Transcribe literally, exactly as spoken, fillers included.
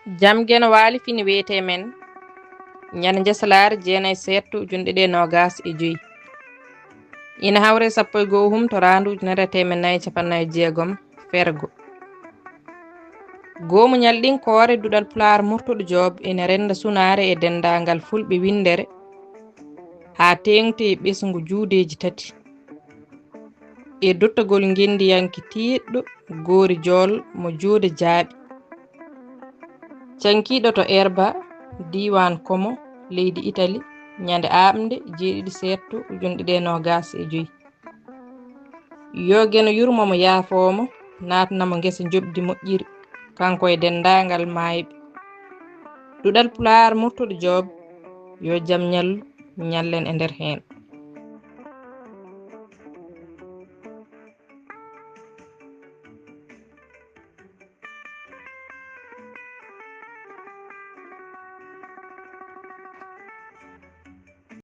Jam Geno Waali fini wiyetee men ñande njasalaare jeenay seettu ujunɗe ɗiɗi e noogaas e joy. Ina hawre sappo e goo humtoraandu ujunere teemen nayi capanɗe nayi e jeegom fergo. Goomu ñalɗinkoore duɗal Pulaar Murtuɗo Joob ina rennda sunaare e denndaangal fulɓe winndere haa teeŋti e ɓesngu juudeeji tati. E dottagol ngenndiyanke tiiɗɗo Goori Jool mo Juude Jaaɓi, cankiiɗo to Erba, diiwaan Komo, leydi Itali, ñande aaɓnde jeeɗiɗi seettu ujunɗe ɗiɗi e noogaas e joy. Yo Geno yurmo mo, yaafoo mo, naatna mo ngesa njoɓdi moƴƴiri, kanko e denndaangal maayɓe. Duɗal Pulaar Murtuɗo Joob, yo jam ñallu, ñallen e nder heen.